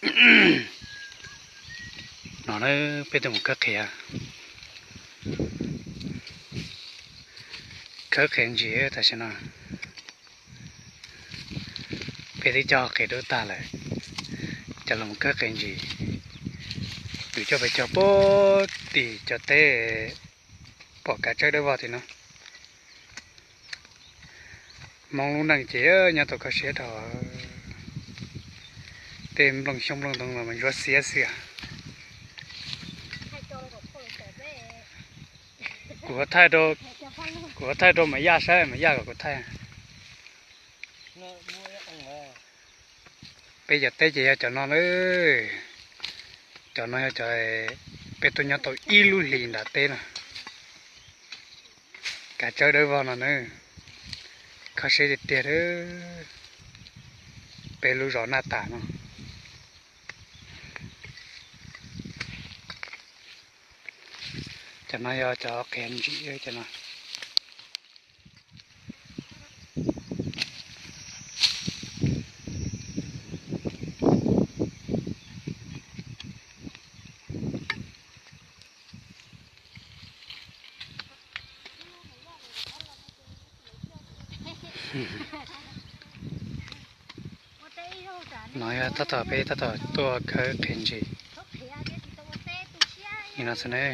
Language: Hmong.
No na, peb tuaj mus khawb qhiav, khawb qhiav ntsis tam sim no. Peb twb cog qhiav dub tag lawm, coj los mus khawb qhiav ntsis. Yus coj pes cog puag tim cov teb pom kav tsawb dawb vog tim no. Hmoob lub neej ces nyob tau kho siab dhau, tej nplooj xyoob nplooj ntoo los mas ntsuab xiab xwb. Kuv thaij rau, kuv thaij rau Maiv Yaj saib, Maiv Yaj kom kuv thaij. Peb cov teb ces yog cov no lawm. Cov no yog cov peb tuaj nyob tau ib lub hlis nram teb no. Kav tsawb dawb vog no na, kho siab tiag tiag. Peb lub zos Naj Tas no, cov no yog cov qhiav ntsis cov no. No yog tab tom peb tab tom tuaj khawb qhiav ntsis li no xwb ne.